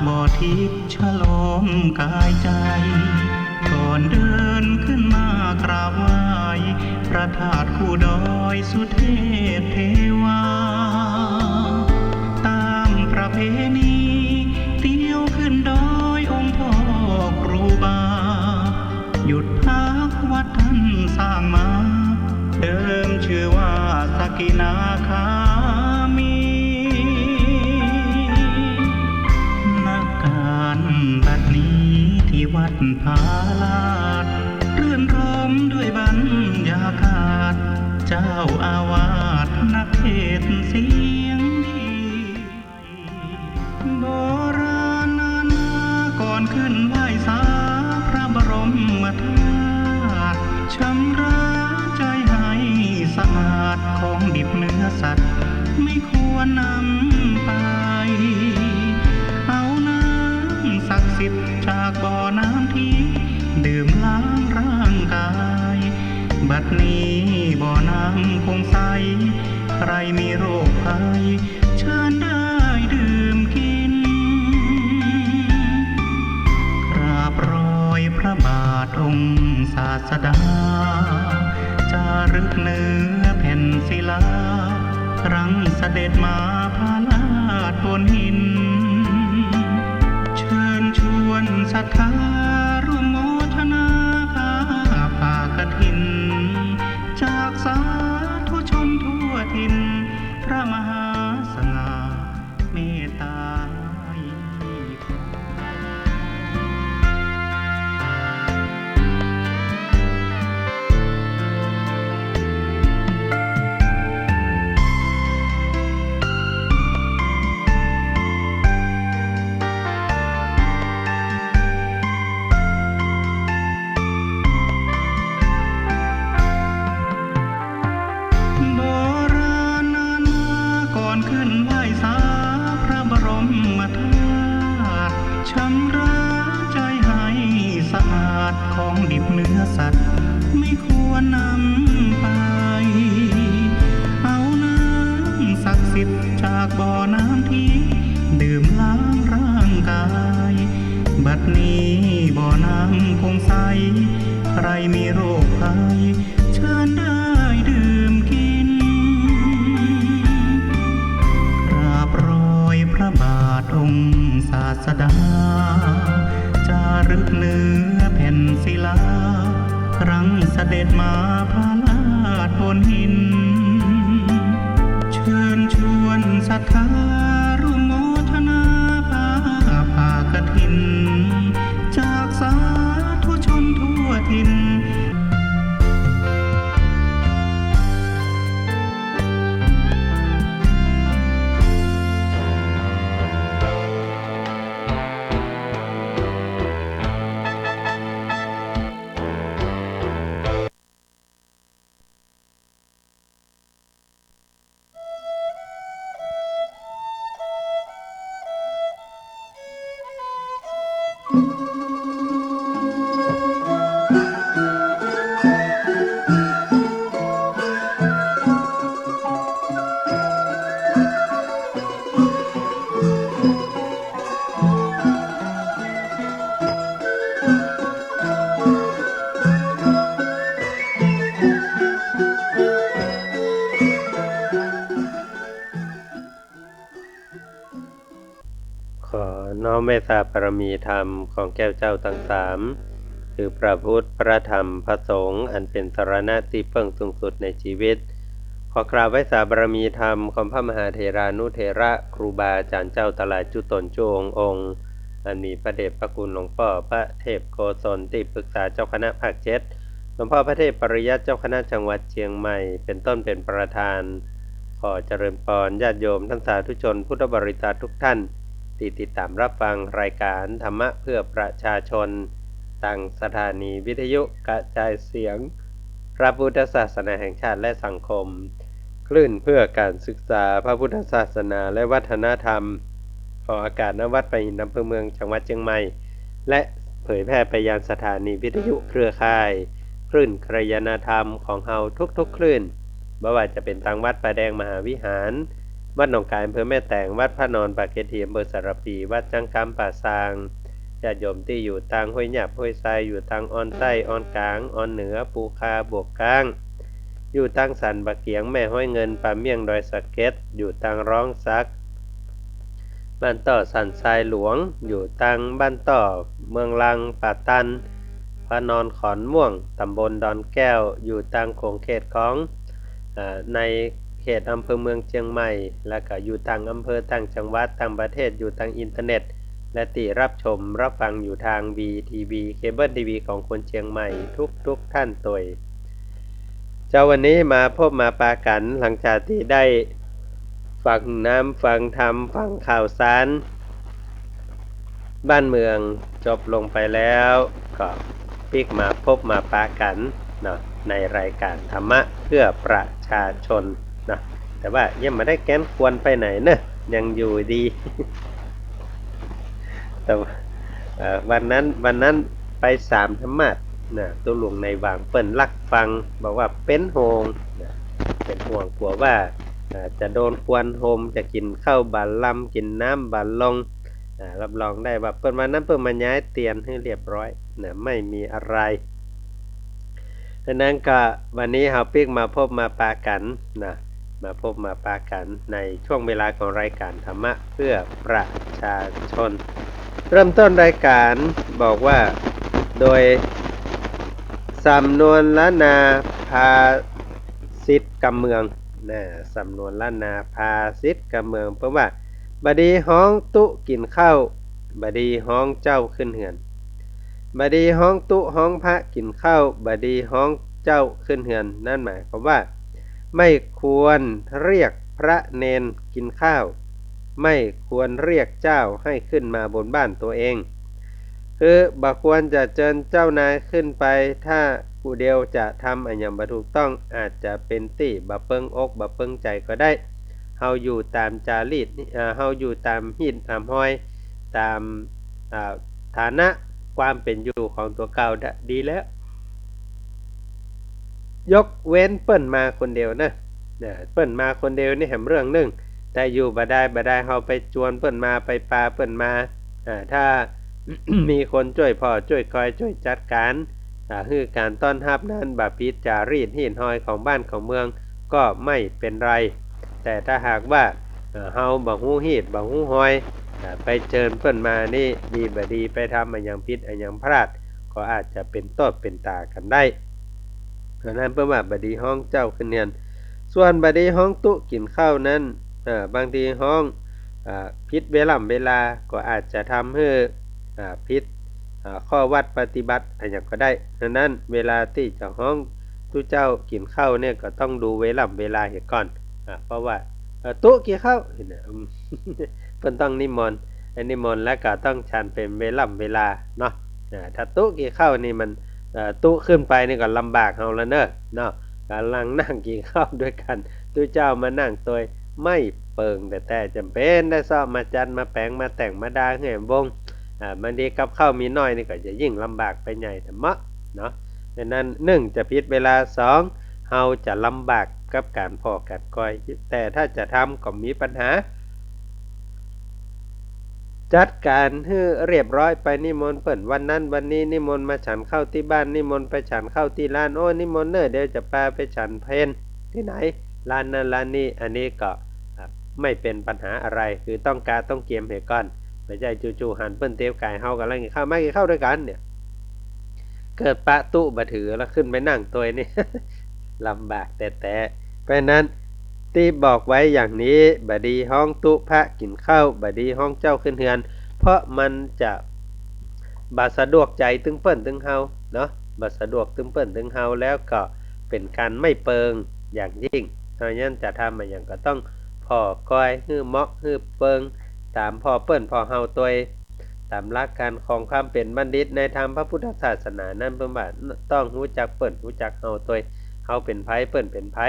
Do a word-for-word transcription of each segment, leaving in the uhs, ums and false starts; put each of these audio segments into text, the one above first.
บ่ทิพย์ชโลมกายใจ๋ ก่อนเดินขึ้นมากราบไหว้ พระธาตุคู่ดอยสุเทพเทวา ต๋ามประเพณี เตียวขึ้นดอยองค์พ่อครูบา หยุดพักวัดต้านสร้างมา เดิมจื้อว่าสกินาคามิน ณ ก๋านบัดนี้ตี้วัดผาลาด รื่นรมด้วยบรรยากาศ เจ้าอาวาสนักเทศน์เสียงดี โบราณนานมาก่อนขึ้นไหว้สาพระบรมธาตุ ชำระใจ๋หื้อสะอาด ของดิบเนื้อสัตว์ไม่ควรนำไป เอาน้ำศักดิ์สิทธิ์จากบ่อน้ำทิพย์ ดื่มล้างร่างกาย บัดนี้บ่อน้ำคงใส ใครมีโรคภัย เชิญได้ดื่มกิน กราบรอยพระบาทองค์ศาสดา จารึกเนื้อแผ่นศิลา ครั้งเสด็จมาผาลาดบนหิน เชิญชวนศรัทธาร่วมโมทนาผ้าป่ากฐิน จากสาธุชนทั่วถิ่น พระมหาสง่าเมตตา โบราณนานมาก่อนขึ้นไหว้สาพระบรมธาตุ ชำระใจ๋หื้อสะอาด ของดิบเนื้อสัตว์ไม่ควรนำไป เอาน้ำศักดิ์สิทธิ์จากบ่อน้ำทิพย์ ดื่มล้างร่างกาย บัดนี้บ่อน้ำคงใส ใครมีโรคภัย เชิญได้ดื่มกิน กราบรอยพระบาทองค์ศาสดา จารึกเนื้อแผ่นศิลา ครั้งเสด็จมาผาลาดบนหิน เชิญชวนศรัทธาร่วมโมทนาผ้าป่ากฐิน จากสาธุชนทั่วถิ่น ขอน้อมไหว้สาบารมีธรรมของแก้วเจ้าทั้งสาม คือพระพุทธ พระธรรม พระสงฆ์ อันเป็นสรณะตี้เปิ้งสูงสุดในชีวิต ขอกราบไหว้สาบารมีธรรมของพระมหาเถรานุเถระ ครูบาอาจ๋ารย์เจ้าตะหลายจุ๊ต๋นจุ๊องค์ อันมีพระเดชพระคุณหลวงป้อพระเทพโกศล ตี้ปรึกษาเจ้าคณะภาคเจ็ด หลวงป้อพระเทพปริยัติเจ้าคณะจังหวัดเจียงใหม่ เป๋นต้นเป๋นประธาน ขอเจริญปอนญาติโยมท่านสาธุชนพุทธบริษัททุกท่าน ตี้ติดต๋ามรับฟังรายการธรรมะเพื่อประชาชน ตางสถานีวิทยุกระจายเสียงพระพุทธศาสนาแห่งชาติและสังคม คลื่นเพื่อการศึกษาพระพุทธศาสนาและวัฒนธรรม ออกอากาศ ณ วัดป่าหิน อำเภอเมือง จังหวัดเจียงใหม่ และเผยแพร่ไปยังสถานีวิทยุเครือข่าย คลื่นกัลยาณธรรมของเฮาทุกๆคลื่น บ่ว่าจะเป๋นตางวัดป่าแดงมหาวิหาร วัดหนองก๋าย อำเภอแม่แตง วัดพระนอนปากเกร็ดหิน อำเภอสารภี วัดจั๊งกำป่าซาง ญาติโยมตี้อยู่ตางห้วยหยาบห้วยทราย อยู่ตางออนใต้ ออนก๋าง ออนเหนือ ปูคา บวกก๊าง อยู่ตางสันป่าเกี๋ยง แม่ฮ้อยเงิน ป่าเมี่ยง ดอยสะเก็ด อยู่ตางร้องสัก บ้านต้อ สันทรายหลวง อยู่ตางบ้านต้อ เมืองลัง ป่าตัน พระนอน ขอนม่วง ตำบลดอนแก้ว อยู่ตางขงเขตของ อ่า ในเขตอำเภอเมืองเจียงใหม่ แล้วก็อยู่ต่างอำเภอ ต่างจังหวัด ต่างประเทศ อยู่ตางอินเทอร์เน็ต และตี้รับชมรับฟังอยู่ตางวีทีวี เคเบิลทีวีของคนเจียงใหม่ทุกๆ ท่านตวย เจ้า วันนี้มาพบมาปะกั๋น หลังจากตี้ได้ฟังน้ำฟังธรรม ฟังข่าวสารบ้านเมืองจบลงไปแล้ว ก็ปิ๊กมาพบมาปะกั๋นเนาะ ในรายการธรรมะเพื่อประชาชนเนาะ แต่ว่ายังบ่ได้แก๊นควนไปไหนเนอะ ยังอยู่ดี แต่ว่า เอ่อ วันนั้น วันนั้นไปสามธรรมาสน์นะ ตุ๊ลุงในวังเปิ้นลักฟัง บอกว่าเป๋นห่วงนะ เป๋นห่วง กั๋วว่า เอ่อ จะโดนควนโฮม จะกิ๋นข้าวบ่าลำ กิ๋นน้ำบ่าลง อ่า รับรองได้ว่าเปิ้นวันนั้นเปิ้นมาย้ายเตียงหื้อเรียบร้อยนะ ไม่มีอะไร ฉะนั้นก็วันนี้เฮาปิ๊กมาพบมาปะกั๋นนะ มาพบมาปะกั๋นในช่วงเวลาของรายการธรรมะเพื่อประชาชน เริ่มต้นรายการบอกว่า โดยสำนวนล้านนาภาษิตกำเมืองนะ สำนวนล้านนาภาษิตกำเมือง เปิ้นว่า บ่ดีฮ้องตุ๊กิ๋นข้าว บ่ดีฮ้องเจ้าขึ้นเฮือน บ่ดีฮ้องตุ๊ฮ้องพระกิ๋นข้าว บ่ดีฮ้องเจ้าขึ้นเฮือน นั่นหมายความว่า ไม่ควรเรียกพระเณรกิ๋นข้าว ไม่ควรเรียกเจ้าให้ขึ้นมาบนบ้านตัวเอง คือบ่ควรจะเจิญเจ้านายขึ้นไป ถ้าผู้เดียวจะทำอะหยังบ่ถูกต้อง อาจจะเป๋นตี้บ่เปิงอกบ่เปิงใจ๋ก็ได้ เฮาอยู่ต๋ามจารีต เอ่อ เฮาอยู่ต๋ามฮีตต๋ามฮอย ต๋าม อ่า ฐานะความเป๋นอยู่ของตั๋วเก่าดีแล้ว ยกเว้นเปิ้นมาคนเดียวนะ นะ เปิ้นมาคนเดียวนี่แหมเรื่องนึ่ง แต่อยู่บ่ได้ บ่ได้เฮาไปจวนเปิ้นมา ไปปาเปิ้นมา อ่า ถ้า มีคนจ้วยผ่อจ้วยคอยจ้วยจัดก๋าน อ่า หื้อก๋านต้อนฮับนั้น บ่ผิดจารีตฮีตฮอยของบ้านของเมือง ก็ไม่เป๋นไร แต่ถ้าหากว่า เอ่อ เฮาบ่ฮู้ฮีตบ่ฮู้ฮอย อ่า ไปเจิญเปิ้นมานี่ ดีบ่ดี ไปทำอะหยังผิดอะหยังพลาด ก็อาจจะเป๋นโต้ษเป๋นตากั๋นได้ ฉะนั้นเปิ้นว่าบ่ดีฮ้องเจ้าขึ้นเฮือน ส่วนบ่ดีฮ้องตุ๊กิ๋นข้าวนั้น เอ่อ บางทีฮ้อง อ่า ผิดเวล่ำเวลา ก็อาจจะทำหื้อ อ่า ผิด อ่า ข้อวัตรปฏิบัติอะหยังก็ได้ ฉะนั้นเวลาตี้จะฮ้องตุ๊เจ้ากิ๋นข้าวเนี่ย ก็ต้องดูเวล่ำเวลาเหียก่อน อ่า เพราะว่า เอ่อ ตุ๊กิ๋นข้าว เปิ้นต้องนิมนต์ นิมนต์แล้วก็ต้องฉันเป๋นเวล่ำเวลาเนาะ อ่า ถ้าตุ๊กิ๋นข้าวนี่มัน เอ่อ ตุ๊ขึ้นไปนี่ก็ลำบากเฮาแล้วเน่อ เนาะ ก๋ำลังนั่งกิ๋นข้าวตวยกั๋น ตุ๊เจ้ามานั่งตวย ไม่เปิงแต๊ๆ จ๋ำเป๋นได้เซาะมาจัดมาแป๋งมาแต่งมาดาหื้อแหมวง อ่า บางทีกับข้าวมีน้อยนี่ก็จะยิ่งลำบากไปใหญ่แต๊เนาะ เนาะ ฉะนั้น นึ่ง จะผิดเวลา สอง เฮาจะลำบากกับก๋านผ่อก๋านคอย แต่ถ้าจะทำก็มีปัญหา จัดก๋านหื้อเรียบร้อย ไปนิมนต์เปิ้นวันนั้นวันนี้ นิมนต์มาฉันข้าวตี้บ้าน นิมนต์ไปฉันข้าวตี้ร้าน โอ้ นิมนต์เน่อ เดี๋ยวจะปาไปฉันเพลตี้ไหน ร้านนั้นร้านนี้ อันนี้ก็ อ่ะ ไม่เป๋นปัญหาอะไร คือต้องกาต้องเกียมเหียก่อน บ่ใจ้จู่ๆ หันเปิ้นเตียวก๋ายเฮาก่ำลังกิ๋นข้าว มากิ๋นข้าวตวยกั๋นเนี่ย เกิดปะตุ๊บ่ถือแล้วขึ้นไปนั่งตวยนี่ ลำบากแต๊ๆ เพราะฉะนั้นตี้บอกไว้อย่างนี้ บ่ดีฮ้องตุ๊พระกิ๋นข้าว บ่ดีฮ้องเจ้าขึ้นเฮือน เพราะมันจะบ่สะดวกใจ๋ตึงเปิ้นตึงเฮาเนาะ บ่สะดวกตึงเปิ้นตึงเฮา แล้วก็เป๋นก๋านไม่เปิงอย่างยิ่ง เพราะฉะนั้นจะทำอะหยังก็ต้องผ่อคอยหื้อเหมาะหื้อเปิง ต๋ามผ่อเปิ้นผ่อเฮาตวย ต๋ามหลักก๋านของความเป๋นบัณฑิตในทางพระพุทธศาสนานั้นเปิ้นว่าต้องฮู้จักเปิ้นฮู้จักเฮาตวย เฮาเป๋นใผเปิ้นเป๋นใผ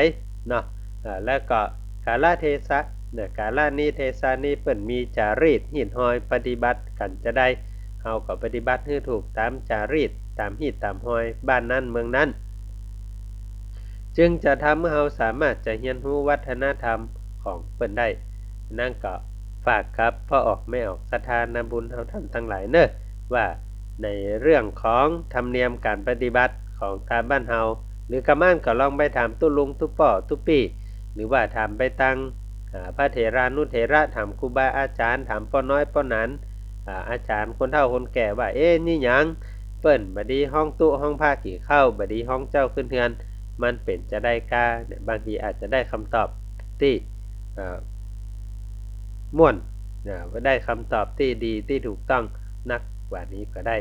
เนาะ เอ่อ แล้วก็กาลเทศะเนี่ย กาลนี้เทศะนี้เปิ้นมีจารีตฮีตฮอยปฏิบัติกั๋นจาใด เฮาก็ปฏิบัติหื้อถูกต๋ามจารีต ต๋ามฮีตต๋ามฮอยบ้านนั้นเมืองนั้น จึงจะทำหื้อเฮาสามารถจะเฮียนฮู้วัฒนธรรมของเปิ้นได้ นั้นก็ฝากกับป้อออกแม่ออกศรัทธานาบุญเฮาท่านตังหลายเน่อ ว่าในเรื่องของธรรมเนียมก๋านปฏิบัติของต๋างบ้านเฮา หรือกำอั้นก็ลองไปถามตุ๊ลุงตุ๊ป้อตุ๊ปี้ หรือว่าถามไปตัง อ่า พระเถรานุเถระ ถามครูบาอาจ๋ารย์ ถามป้อน้อยป้อหนาน อ่า อาจ๋ารย์คนเฒ่าคนแก่ว่า เอ๊ะ นี่หยัง เปิ้นบ่ดีฮ้องตุ๊ฮ้องพระกี่คราว บ่ดีฮ้องเจ้าขึ้นเฮือน มันเป๋นจาใดกาเนี่ย บางทีอาจจะได้คำตอบตี้ อ่า ม่วน อ่า ได้คำตอบตี้ดีตี้ถูกต้องนักกว่านี้ก็ได้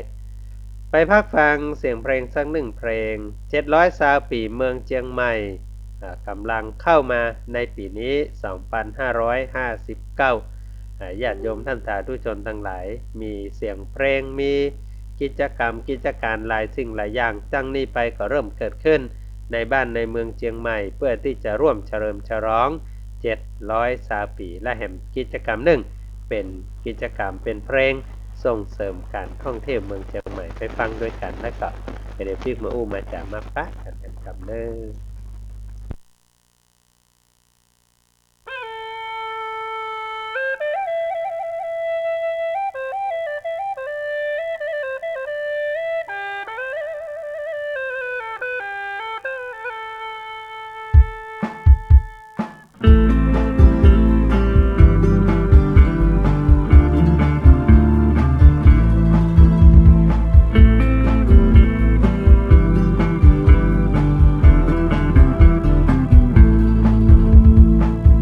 ไปพักฟังเสียงเพลงสักหนึ่งเพลง เจ็ดร้อยซาวปี๋เมืองเจียงใหม่ อ่า ก๋ำลังเข้ามาในปี๋นี้ สองปันห้าร้อยห้าสิบเก้า อ่า ญาติโยมท่านสาธุชนตังหลาย มีเสียงเพลง มีกิจกรรม กิจก๋านหลายสิ่งหลายอย่าง จั้งนี้ไปก็เริ่มเกิดขึ้นในบ้านในเมืองเจียงใหม่ เปื้อตี้จะร่วมเฉลิมฉลอง เจ็ดร้อยซาวปี๋ และแหมกิจกรรมนึ่ง เป๋นกิจกรรม เป๋นเพลงส่งเสริมก๋านท่องเที่ยวเมืองเจียงใหม่ ไปฟังตวยกั๋น แล้วก็เดี๋ยวปิ๊กมาอู้มาจ๋ามาปะกั๋นแหมกำเน่อ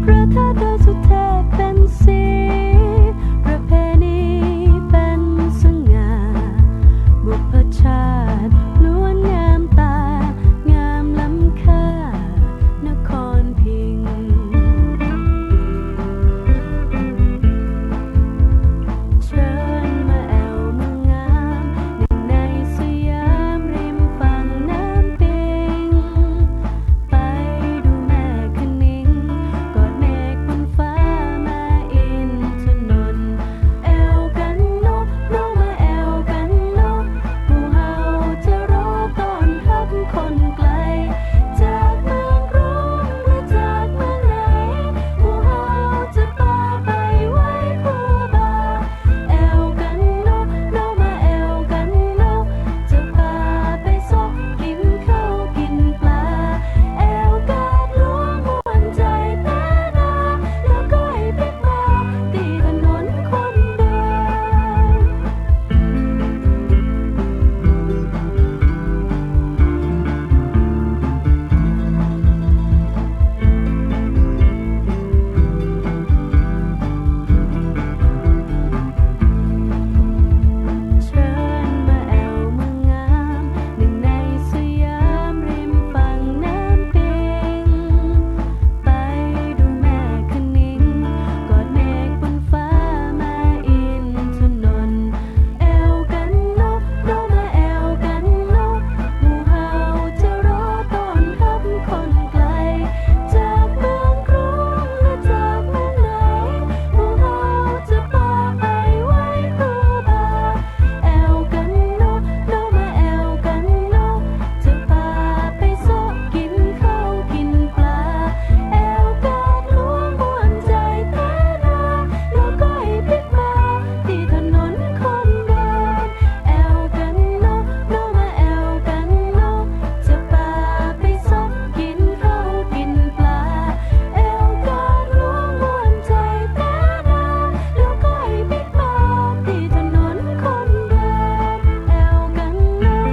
พระธาตุดอยสุเทพเป๋นสี ประเพณีเป๋นสง่า บุพชาติล้วนงามตา งามล้ำค่า นครพิงค์ เชิญมาแอ่วเมืองงาม นึ่งในสยามริมฝั่งน้ำปิง ไปดูแม่คะนิง กอดเมฆบนฟ้า แม่อินทนนท์ แอ่วกั๋นเนาะ เนาะ มาแอ่วกั๋นเนาะ หมู่เฮาจะรอต้อนฮับคนไก๋ จากเมืองกรุงหรือจากเมืองไหน หมู่เฮาจะปาไปไหว้ครูบา แอ่วกั๋นเนาะ เนาะ มาแอ่วกั๋นเนาะ จะปาไปเซาะกิ๋นข้าวกิ๋นปลา แอ่วกาดหลวงม่วนใจ๋แต๊นา แล้วก้อยปิ๊กมา ตี้ถนนคนเดิน เชิญมาแอ่วเมืองงาม นึ่งในสยามริมฝั่งน้ำปิง ไปดูแม่คะนิง กอดเมฆบนฟ้า แม่อินทนนท์ แอ่วกั๋นเนาะ เนาะ มาแอ่วกั๋นเนาะ หมู่เฮาจะรอต้อนฮับคนไก๋ จากเมืองกรุงหรือจากเมืองไหน หมู่เฮาจะปาไปไหว้ครูบา แอ่วกั๋นเนาะ เนาะ มาแอ่วกั๋นเนาะ จะปาไปเซาะกิ๋นข้าวกิ๋นปลา แอ่วกาดหลวงม่วนใจ๋แต๊นา แล้วก้อยปิ๊กมา ตี้ถนนคนเดิน แอ่วกั๋นเนาะ เนาะ มาแอ่วกั๋นเนาะ จะปาไปเซาะกิ๋นข้าวกิ๋นปลา แอ่วกาดหลวงม่วนใจ๋แต๊นา แล้วก้อยปิ๊กมา ตี้ถนนคนเดิน แอ่วกั๋นเนาะ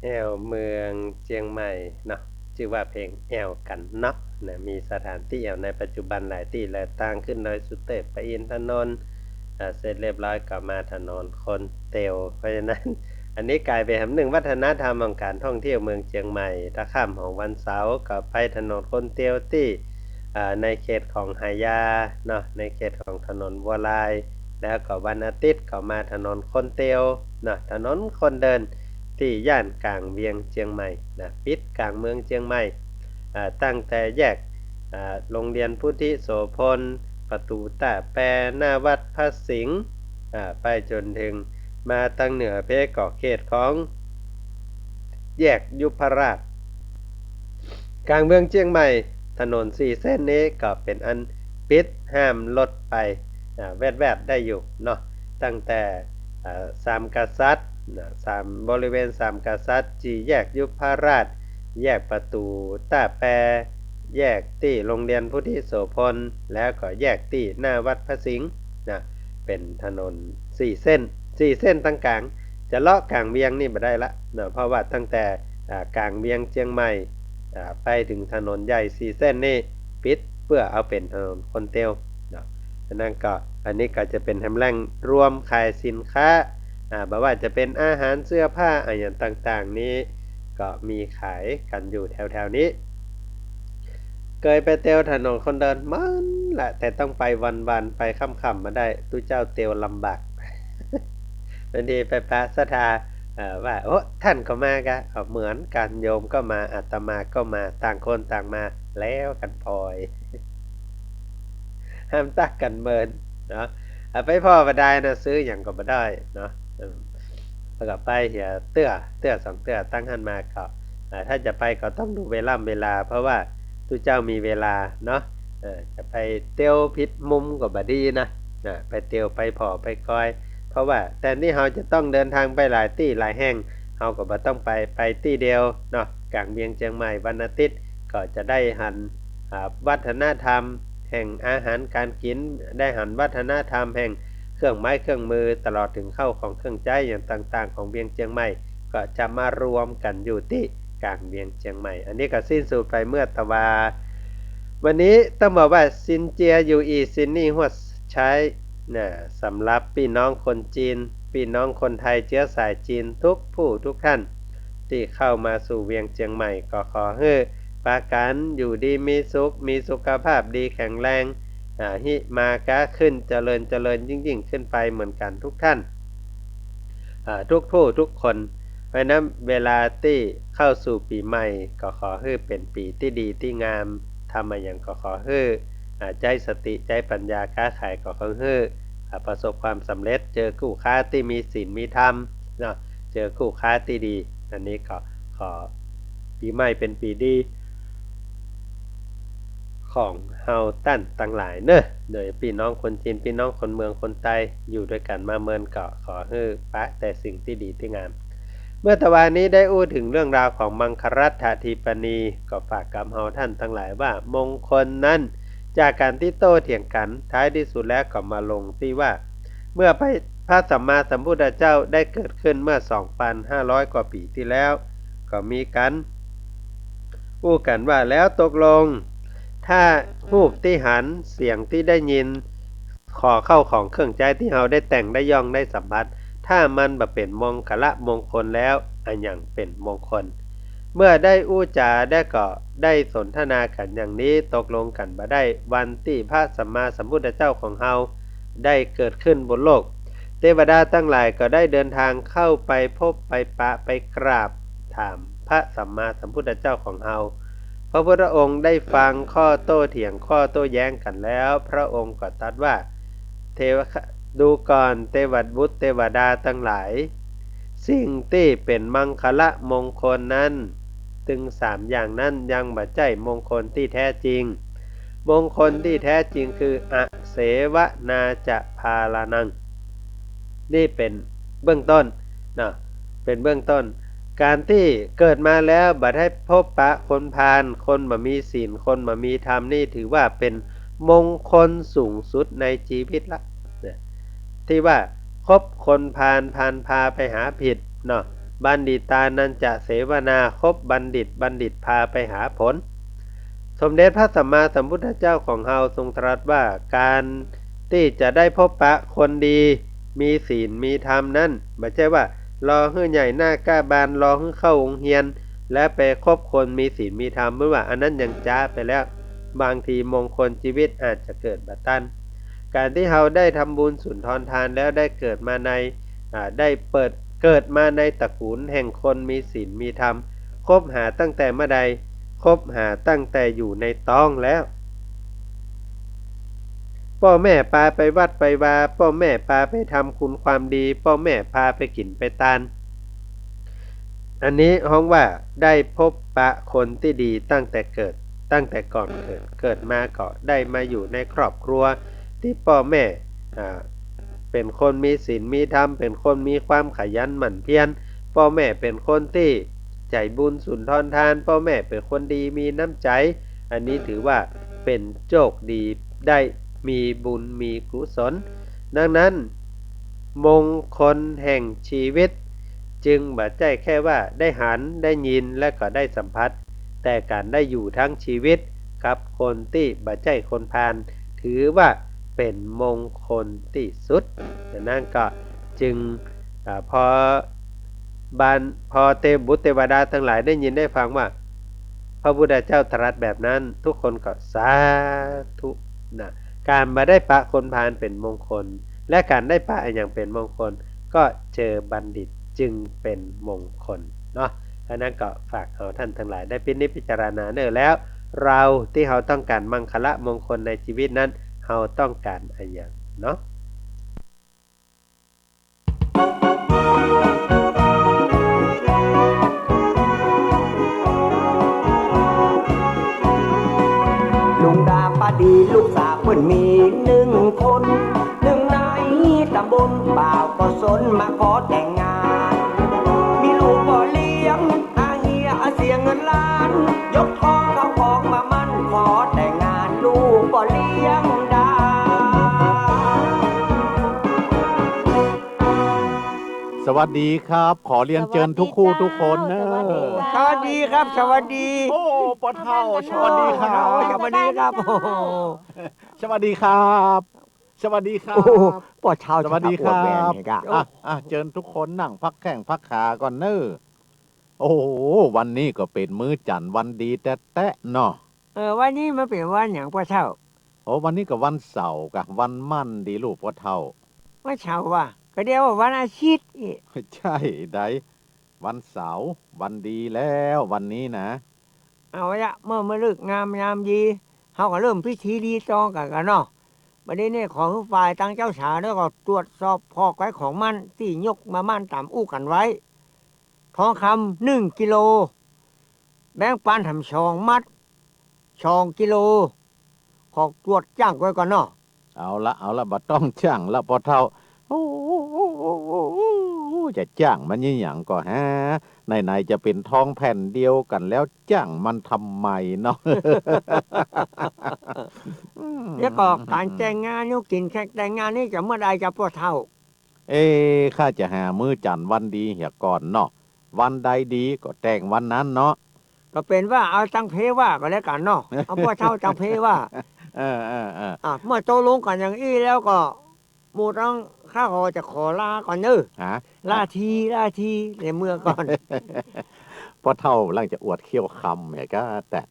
แอ่วเมืองเจียงใหม่เนาะ จื้อว่าเพลงแอ่วกั๋นเนาะนะ มีสถานตี้แอ่วในปัจจุบันหลายตี้ แลตางขึ้นดอยสุเทพ พระอินทร์ถนน อ่า เสร็จเรียบร้อยก็มาถนนคนเตียว เพราะฉะนั้น อันนี้ก๋ายเป๋นแหมนึ่งวัฒนธรรมของก๋านท่องเที่ยวเมืองเจียงใหม่ ตะค่ำของวันเสาร์ก็ไปถนนคนเตียวตี้ อ่า ในเขตของหายาเนาะ ในเขตของถนนวัวลาย แล้วก็วันอาทิตย์ก็มาถนนคนเตียวเนาะ ถนนคนเดินตี้ย่านก๋างเวียงเจียงใหม่นะ ปิดก๋างเมืองเจียงใหม่ อ่า ตั้งแต่แยก อ่า โรงเรียนพุทธิโสภณ ประตู๋ต้าแป หน้าวัดพระสิงห์ อ่า ไปจ๋นเถิงมาตางเหนือเป๊ะก็เขตของแยกยุพราช ก๋างเมืองเจียงใหม่ ถนนสี่เส้นนี้ก็เป๋นอันปิดห้ามรถไป อ่า แวดๆ ได้อยู่เนาะ ตั้งแต่ อ่า สามกษัตริย์นะ สาม บริเวณสามกษัตริย์ สี่แยกยุพราช แยกประตู๋ต้าแป แยกตี้โรงเรียนพุทธิโสภณ แล้วก็แยกตี้หน้าวัดพระสิงห์นะ เป๋นถนนสี่เส้น สี่เส้นตางก๋าง จะเลาะก๋างเวียงนี่บ่ได้ละเนาะ เพราะว่าตั้งแต่ อ่า ก๋างเวียงเจียงใหม่ อ่า ไปเถิงถนนใหญ่สี่เส้นนี่ปิดเปื้อเอาเป๋นถนนคนเตียวเนาะ ฉะนั้นก็อันนี้ก็จะเป๋นแหมแหล่งรวมขายสินค้า อ่า บ่ว่าจะเป๋นอาหาร เสื้อผ้า อะหยังต่างๆ นี้ ก็มีขายกั๋นอยู่แถวๆ นี้ เกยไปเตียวถนนคนเดินมันแหละ แต่ต้องไปวันๆ ไปค่ำๆ บ่ได้ ตุ๊เจ้าเตียวลำบาก บางทีไปปะศรัทธา เอ่อ ว่า โอ้ ต้านก็มาก๊ะ เอา เหมือนกั๋น โยมก็มา อาตมาก็มา ต่างคนต่างมา แล้วกั๋นผ่อย ห้ามตั๊กกั๋นเมินเนาะ เอาไปผ่อบ่ดายนะ ซื้อหยังก็บ่ได้เนาะ อืม แล้วก็ไปเหียเตื้อ เตื้อสองเตื้อ ตั้งหั้นมาก็ อ่า ถ้าจะไปก็ต้องดูเวล่ำเวลา เพราะว่าตุ๊เจ้ามีเวลาเนาะ เออ จะไปเตียวผิดมุมก็บ่ดีนะ นะ ไปเตียวไปผ่อไปกอย เพราะว่าแตนตี้เฮาจะต้องเดินทางไปหลายตี้หลายแห่ง เฮาก็บ่ต้องไป ไปตี้เดียวเนาะ ก๋างเวียงเจียงใหม่วันอาทิตย์ ก็จะได้หัน อ่า วัฒนธรรมแห่งอาหารก๋านกิ๋น ได้หันวัฒนธรรมแห่งเครื่องไม้เครื่องมือ ตลอดเถิงข้าวของเครื่องใจ๊อย่างต่างๆ ของเวียงเจียงใหม่ ก็จะมารวมกั๋นอยู่ตี้ก๋างเวียงเจียงใหม่ อันนี้ก็สิ้นสุดไปเมื่อตะวา วันนี้ต้องบอกว่าซินเจียอยู่อี่ซินนี่ฮั่วใจ๊นะ สำหรับปี้น้องคนจีน ปี้น้องคนไทยเจื๊อสายจีนทุกผู้ทุกท่าน ตี้เข้ามาสู่เวียงเจียงใหม่ ก็ขอหื้อปากั๋นอยู่ดีมีสุข มีสุขภาพดีแข็งแรง อ่า ฮิมาก๊าขึ้น เจริญ เจริญยิ่งๆ ขึ้นไปเหมือนกั๋นทุกท่าน อ่า ทุกผู้ทุกคน เพราะฉะนั้นเวลาตี้เข้าสู่ปี๋ใหม่ ก็ขอหื้อเป๋นปี๋ตี้ดีตี้งาม ทำอะหยังก็ขอหื้อ อ่า ใจ๊สติ ใจ๊ปัญญา ก๊าขายก็ขอหื้อ อ่า ประสบความสำเร็จ เจอกู้ค้าตี้มีศีลมีธรรมเนาะ เจอกู้ค้าตี้ดี อันนี้ก็ขอ ปี๋ใหม่เป๋นปี๋ดี ของเฮาต้านตังหลายเน่อ โดยปี้น้องคนจีน ปี้น้องคนเมืองคนใต้ อยู่ด้วยกั๋นมาเมิน ก็ขอหื้อปะแต่สิ่งตี้ดีตี้งาม เมื่อตะวานี้ได้อู้เถิงเรื่องราวของมังคลัตถทีปนี ก็ฝากกับเฮาต้านตังหลายว่า มงคลนั้น จากก๋านตี้โต้เถียงกั๋น ท้ายตี้สุดแล้วก็มาลงตี้ว่า เมื่อพระ พระสัมมาสัมพุทธเจ้าได้เกิดขึ้นเมื่อสองปันห้าร้อยกว่าปี๋ตี้แล้ว ก็มีกั๋น อู้กั๋นว่า แล้วตกลง ถ้าฮูปตี้หัน เสียงตี้ได้ยิน ขอข้าวของเครื่องใจ๊ตี้เฮาได้แต่งได้ย่องได้สัมผัส ถ้ามันบ่เป๋นมงคละมงคลแล้ว อะหยังเป๋นมงคล เมื่อได้อู้จ๋าได้ก็ได้สนทนากั๋นอย่างนี้ ตกลงกั๋นบ่าได้ วันตี้พระสัมมาสัมพุทธเจ้าของเฮาได้เกิดขึ้นบนโลก เตวดาตังหลายก็ได้เดินทางเข้าไปพบไปปะไปกราบถามพระสัมมาสัมพุทธเจ้าของเฮา พระพุทธองค์ได้ฟังข้อโต้เถียงข้อโต้แย้งกั๋นแล้ว พระองค์ก็ตรัสว่า เทวะ ดูก่อนเทวบุตรเทวดาตังหลาย สิ่งตี้เป๋นมังคละมงคลนั้น ตึงสามอย่างนั้นยังบ่ใจ้มงคลตี้แท้จริง มงคลตี้แท้จริงคือ อเสวนาจะพาลานัง นี่เป๋นเบื้องต้นเนาะ เป๋นเบื้องต้น ก๋านตี้เกิดมาแล้วบ่ได้พบปะคนพาล คนบ่มีศีล คนบ่มีธรรม นี่ถือว่าเป๋นมงคลสูงสุดในจีวิตละ เนี่ย ตี้ว่าคบคนพาล พาลพาไปหาผิดเนาะ บัณฑิตานันจะเสวนา คบบัณฑิต บัณฑิตพาไปหาผล สมเด็จพระสัมมาสัมพุทธเจ้าของเฮาทรงตรัสว่า ก๋านตี้จะได้พบปะคนดี มีศีล มีธรรมนั้น บ่ใจ้ว่า รอหื้อใหญ่หน้าก้าบาน รอหื้อเข้าโฮงเฮียน และไปคบคนมีศีลมีธรรม เปิ้นว่าอันนั้นยังจ๊าไปแล้ว บางทีมงคลจีวิตอาจจะเกิดบ่ตัน ก๋านตี้เฮาได้ทำบุญสุนทรทานแล้วได้เกิดมาใน อ่า ได้เปิด เกิดมาในตระกูลแห่งคนมีศีลมีธรรม คบหาตั้งแต่เมื่อใด คบหาตั้งแต่อยู่ในต๊องแล้ว ป้อแม่ปาไปวัดไปวา ป้อแม่ปาไปทำคุณความดี ป้อแม่ปาไปกิ๋นไปตาน อันนี้ฮ้องว่าได้พบปะคนตี้ดีตั้งแต่เกิด ตั้งแต่ก่อนเกิด เกิดมาก็ได้มาอยู่ในครอบครัวตี้ป้อแม่ อ่า เป๋นคนมีศีลมีธรรม เป๋นคนมีความขยันหมั่นเพียร ป้อแม่เป๋นคนตี้ใจ๋บุญสุนทรทาน ป้อแม่เป๋นคนดีมีน้ำใจ๋ อันนี้ถือว่าเป๋นโจคดี ได้มีบุญมีกุศล ดังนั้น มงคลแห่งชีวิต จึงบ่ใจ้แค่ว่าได้หัน ได้ยิน และก็ได้สัมผัส แต่ก๋านได้อยู่ทั้งชีวิตกับคนตี้บ่ใจ้คนพาล ถือว่าเป๋นมงคลตี้สุด ดังนั้นก็จึง อ่า พอ บรร พอเต บุตรเตวดาตังหลายได้ยินได้ฟังว่า พระพุทธเจ้าตรัสแบบนั้น ทุกคนก็สาธุนะ ก๋านบ่ได้ปะคนพาลเป๋นมงคล และก๋านได้ปะอะหยังเป๋นมงคล ก็เจอบัณฑิตจึงเป๋นมงคลเนาะ อันนั้นก็ฝากเอาท่านตังหลายได้พินิจพิจารณาเน่อ แล้วเฮาตี้เฮาต้องก๋านมังคละมงคลในชีวิตนั้น เฮาต้องก๋านอะหยังเนาะ ลุงดาป้าดีลูกสาวเปิ้นมีหนึ่งคน หนึ่งในตำบลบ่าวก็สนมาขอแต่งงาน มีลูกบ่เลี้ยง อาเฮียอาเสียเงินล้าน ยกของเข้าของมาหมั้น ขอแต่งงานลูกบ่เลี้ยงดา สวัสดีครับ ขอเรียนเจิญทุกคู่ทุกคนเน่อ สวัสดีครับ สวัสดี โอ้ ป้อเฒ่า สวัสดีครับ โอ้ สวัสดีครับ โอ้ สวัสดีครับ สวัสดีครับ โอ้ ป้อเฒ่า สวัสดีครับ จะอวดแหวนนี่กะ อ่ะ อ่ะ เจิญทุกคนนั่งพักแข้งพักขาก่อนเน่อ โอ้โห วันนี้ก็เป๋นมื้อจั๋นทร์วันดีแต๊ๆ เนาะ เออ วันนี้มันเป๋นวันหยังป้อเฒ่า โอ้ วันนี้ก็วันเสาร์กะ วันหมั่นดีลูกป้อเฒ่า วันเสาร์ว่ะ ก็เดียวว่าวันอาทิตย์อี้ ใจ้ได๋ วันเสาร์ วันดีแล้ววันนี้นะ เอาละ เมื่อ เมื่อฤกษ์งามยามดี เฮาก็เริ่มพิธีรีตองกั๋นก่อนเนาะ บัดนี้เนี่ยขอหื้อฝ่ายตังเจ้าสาวเนี่ยก็ตรวจสอบข้อไขของหมั้นตี้ยกมาหมั้นต๋ามอู้กั๋นไว้ ทองคำหนึ่งกิโล แบงก์ปันแถมสองมัด สองกิโล ขอตรวจจ้างไว้ก่อนเนาะ เอาละ เอาละ บ่ต้องจ้างละป้อเฒ่า โอ้ จะจ้างมันยี่หยังก่อฮะ ไหนๆ จะเป๋นทองแผ่นเดียวกั๋นแล้ว จ้างมันทำไมเนาะ แล้วก็ก๋านแต่งงาน ยุคกิ๋นแขกแต่งงานนี่จะเมื่อใดจ๊ะป้อเฒ่า เอ๊ะ ข้าจะหามื้อจั๋นทร์วันดีเหียก่อนเนาะ วันใดดีก็แต่งวันนั้นเนาะ ก็เป๋นว่าเอาตังเพว่าก็แล้วกั๋นเนาะ เอาป้อเฒ่าตังเพว่า เออ เออ เออ อ่ะ เมื่อตกลงกั๋นอย่างอี้แล้วก็ หมู่ตังข้าขอจะขอลาก่อนเน่อ ฮะ ลาที ลาที ในเมืองก่อน ป้อเฒ่าหลังจะอวดเขี้ยวคำเหียกะ แต่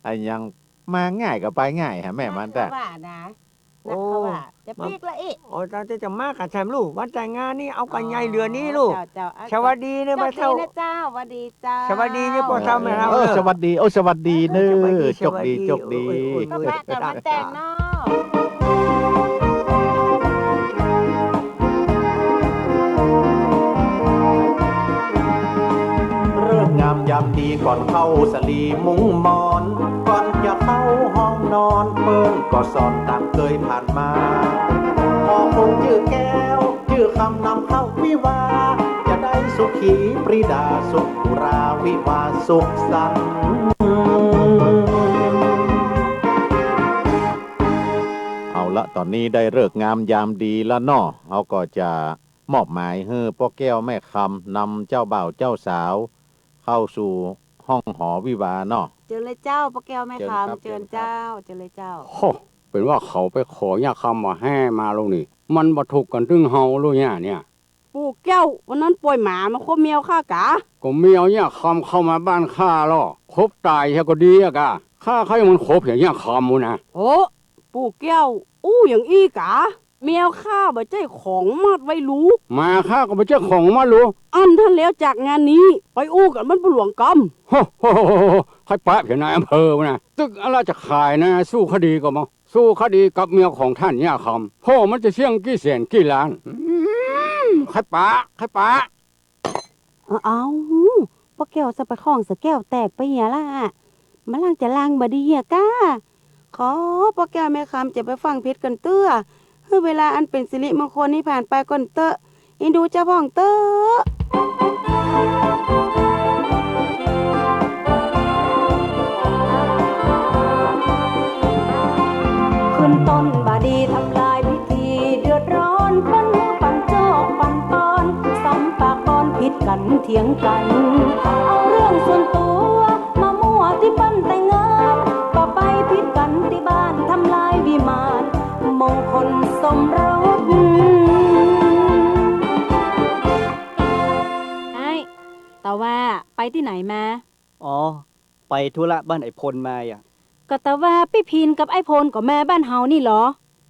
อะหยังมาง่ายก็ไปง่ายฮะแม่มันแต่ นักเขาว่านะ โอ้ นักเขาว่า จะปิ๊กละอี้ โอ้ จะ จะ จะมากั๋นแถมลูก วันแต่งงานนี่เอากั๋นใหญ่เหลือนี้ลูก เจ้า เจ้า อ่ะ สวัสดีเนี่ย โชคดีนะเจ้า สวัสดีเจ้า สวัสดีเนี่ยป้อเฒ่าแม่เฒ่า เออ เออ สวัสดี โอ้ สวัสดีเน่อ สวัสดี โชคดี สวัสดี โชคดี โอ้ย โอ้ย โอ้ย ก็มากั๋นวันแต่งเนาะ ฤกษ์งามยามดีก่อนเข้าสลีมุ้งหมอน ก่อนจะเข้าห้องนอนเปิ้นก็สอนต๋ามเกยผ่านมา ขอคนจื้อแก้วจื้อคำนำเข้าวิวาห์ จะได้สุขีปรีดาสุขอุราวิวาห์สุขสันต์ เอาละ ต๋อนนี้ได้ฤกษ์งามยามดีละเนาะ เฮาก็จะ มอบหมายหื้อป้อแก้วแม่คำนำเจ้าบ่าวเจ้าสาวเข้าสู่ห้องหอวิวาห์เนาะ เจิญเลยเจ้า ป้อแก้วแม่คำ เจิญครับ เจิญเจ้า เจิญครับ เจิญเลยเจ้า โห เป๋นว่าเขาไปขอเยียะคำว่าแฮ่มาแล้วนี่ มันบ่ถูกกั๋นตึงเฮาหรือเยียะเนี่ย ปู่แก้ว วันนั้นป่อยหมามาคบแมวข้ากา ก็แมวเยียะคำเข้ามาบ้านข้าลอ คบต๋ายเหียก็ดีอะกา ข้าใค่มันคบเหียเยียะคำมู้นะ โอ้ ปู่แก้ว อู้อย่างอี้กา แมวข้าบ่ใจ้ของมัดไว้ลู หมาข้าก็บ่ใจ้ของมัดลู อั้นต้านแล้วจากงานนี้ ไปอู้กั๋นบ้านปู่หลวงกำ โฮ โฮ โฮ โฮ ใค่ปะเหียนายอำเภอนะ ตึกอะละจะขายนะ สู้คดีก็มา สู้คดีกับเมียของต้านเยียะคำ พ่อมันจะเสี้ยงกี่แสนกี่ล้าน อืม ใค่ปะ ใค่ปะ เอา เอา ป้อแก้วจะไปข้องสะแก้วแตกไปเหียละ มาลางจะลางบ่ดีเหียก้า ขอป้อแก้วแม่คำจะไปฟั่งผิดกั๋นเตื้อ หื้อเวลาอันเป๋นสิริมงคลนี้ผ่านไปก่อนเต๊อะ อินดูเจ้าพ่องเต๊อะ ขึ้นต้นบ่ดีทำลายพิธี เดือดร้อนคนหื้อปันโจกปันปอน ซ้ำปากปอนผิดกั๋นเถียงกั๋น เอาเรื่องส่วนตั๋วมามั่วตี้ปั้นแต่งงาน ก็ไปผิดกั๋นตี้บ้านทำลายวิมาน มงคลสมรส อ้าย ตะวา ไปตี้ไหนมา อ๋อ ไปธุระบ้านไอ้พลมาอะ ก็ตะวาปี้พินกับไอ้พลก็มาบ้านเฮานี่ลอ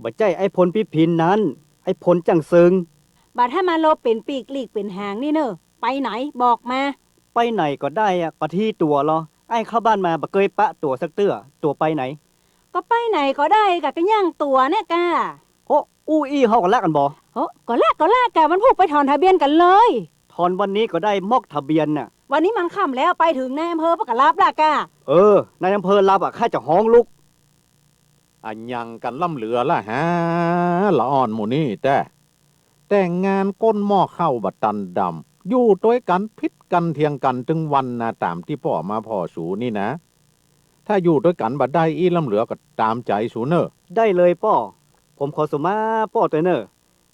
บ่ใจ้ไอ้พลปี้พินนั้น ไอ้พลจั้งเซิง บ่าถ้ามาโลเป๋นปีกหลีกเป๋นหางนี่เน่อ ไปไหนบอกมา ไปไหนก็ได้อะ ก็ตี้ตั๋วลอ อ้ายเข้าบ้านมาบ่เกยปะตั๋วสักเตื้อ ตั๋วไปไหน ก็ไปไหนก็ได้กะ ก็ย่างตั๋วเนี่ยกะ โห อู้อี้เฮาก็ละกั๋นบ่ โห ก็ละ ก็ละกะ วันพูกไปถอนทะเบียนกั๋นเลย ถอนวันนี้ก็ได้ มอกทะเบียนน่ะ วันนี้มันค่ำแล้ว ไปเถิงนายอำเภอป้อก็ฮับละกะ เออ นายอำเภอฮับอะ ข้าจะฮ้องลุก อะหยังกั๋นล้ำเหลือละฮะ ละอ่อนหมู่นี่แต๊ แต่งงานก้นหม้อข้าวบ่ตันดำ อยู่ตวยกั๋นผิดกั๋นเถียงกั๋นตึงวันนะ ต๋ามตี้ป้อมาผ่อสูนี่นะ ถ้าอยู่ตวยกั๋นบ่ได้อี้ล้ำเหลือก็ต๋ามใจ๋สูเน่อ ได้เลยป้อ ผมขอสุมาป้อตวยเน่อ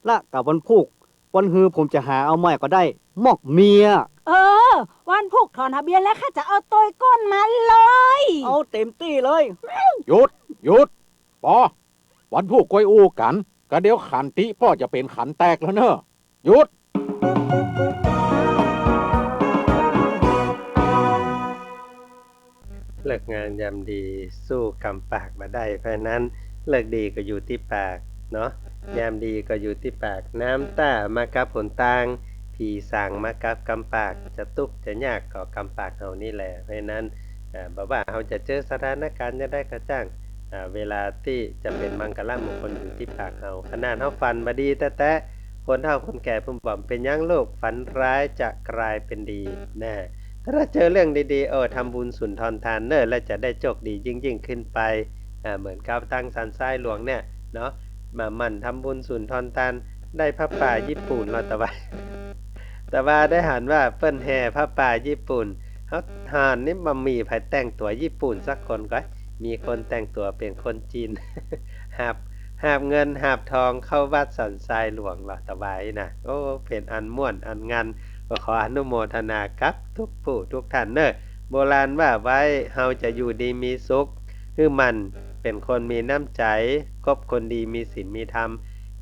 ละกะวันพูก วันฮือผมจะหาเอาใหม่ก็ได้ มอกเมีย เออ วันพูกถอนทะเบียนแล้วข้าจะเอาตวยก้นมาเลย เอาเต๋มตี้เลย หยุด หยุด ปอ วันพูกก้อยอู้กั๋น กะเดี๋ยวขันติป้อจะเป๋นขันแตกแล้วเน่อ หยุด เลิกงามยามดีสู้กำปากบ่ได้ เพราะฉะนั้นเลิกดีก็อยู่ตี้ปากเนาะ ยามดีก็อยู่ตี้ปาก น้ำต้ามากับหนตาง ผีสางมากับกำปาก จะตุ๊กจะยากก็กำปากเฮานี่แหละ เพราะฉะนั้น อ่า บ่ว่าเฮาจะเจอสถานการณ์จะใดก็จ้าง อ่า เวลาตี้จะเป๋นมังคละมงคลอยู่ตี้ปากเฮา ขนาดเฮาฝันบ่ดีแต๊ๆ คนเฒ่าคนแก่เปิ้นบ่าเป๋นหยังลูก ฝันร้ายจะกลายเป๋นดี นะ ถ้าเจอเรื่องดีๆ เออ ทำบุญสุนทรทานเน่อ และจะได้โชคดียิ่งๆ ขึ้นไป อ่า เหมือนกับตังสันทรายหลวงเนี่ยเนาะ มาหมั่นทำบุญสุนทรทาน ได้ผ้าป่าญี่ปุ่นลอ ตะวา ตะวาได้หันว่าเปิ้นแห่ผ้าป่าญี่ปุ่น เฮาหันนี่บ่มีใผแต่งตั๋วญี่ปุ่นสักคนก้อย มีคนแต่งตั๋วเป๋นคนจีน หาบ หาบเงินหาบทองเข้าวัดสันทรายหลวงลอ ตะวาอี้นะ โอ้ เป๋นอันม่วนอันงัน ก็ขออนุโมทนากับทุกผู้ทุกท่านเน่อ โบราณว่าไว้ เฮาจะอยู่ดีมีสุข หื้อหมั่นเป๋นคนมีน้ำใจ๋ คบคนดีมีศีลมีธรรม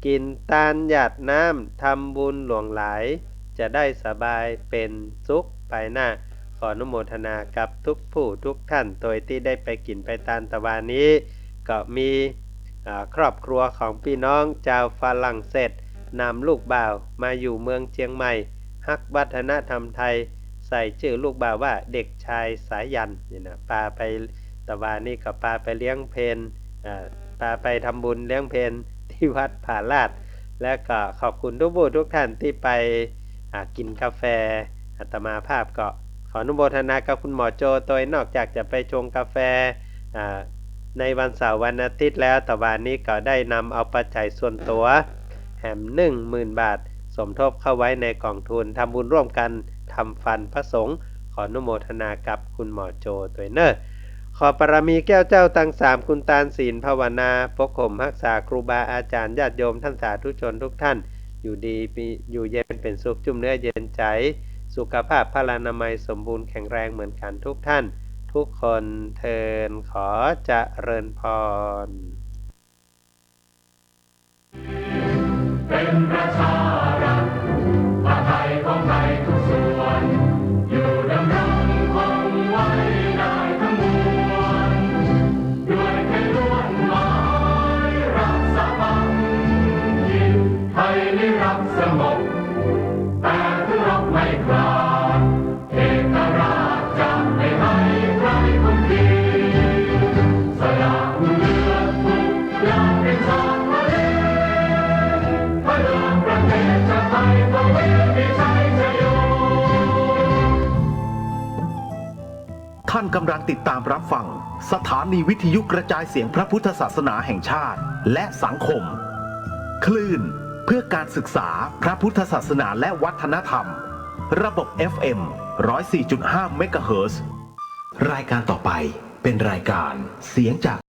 กิ๋นตานหยาดน้ำ ทำบุญหลวงหลาย จะได้สบายเป๋นสุขไปหน้า ขออนุโมทนากับทุกผู้ทุกท่าน โตยตี้ได้ไปกิ๋นไปตานตะวานี้ ก็มี อ่า ครอบครัวของปี้น้องจาวฝรั่งเศส นำลูกบ่าวมาอยู่เมืองเจียงใหม่ ฮักวัฒนธรรมไทย ใส่จื้อลูกบ่าวว่าเด็กชายสายัณ นี่นะ ปาไป ตะวานี้ก็ปาไปเลี้ยงเพล อ่า ปาไปทำบุญเลี้ยงเพลตี้วัดผาลาด และก็ขอบคุณทุกผู้ทุกท่านตี้ไป อ่า กิ๋นกาแฟ อาตมาภาพก็ขออนุโมทนากับคุณหมอโจโตย นอกจากจะไปชงกาแฟ อ่า ในวันเสาร์วันอาทิตย์แล้ว ตะวานี้ก็ได้นำเอาปัจจัยส่วนตั๋วแหมหนึ่งหมื่นบาท สมทบเข้าไว้ในก๋องทุน ทำบุญร่วมกั๋นทำฟันพระสงฆ์ ขออนุโมทนากับคุณหมอโจโตยเน่อ ขอบารมีแก้วเจ้าตังสาม คุณตานศีลภาวนา ปกห่มฮักษาครูบาอาจ๋ารย์ญาติโยมต้านสาธุชนทุกท่าน อยู่ดีมี อยู่เย็นเป๋นสุข จุ่มเนื้อเย็นใจ๋ สุขภาพพลานามัยสมบูรณ์แข็งแรงเหมือนกั๋นทุกท่านทุกคนเทอญ ขอเจริญพร เป็นประชารัฐ กำลังติดตามรับฟังสถานีวิทยุกระจายเสียงพระพุทธศาสนาแห่งชาติ และสังคม คลื่นเพื่อการศึกษาพระพุทธศาสนาและวัฒนธรรม ระบบ เอฟ เอ็ม ร้อยสี่จุดห้า เมกะเฮิรตซ์ รายการต่อไปเป็นรายการเสียงจาก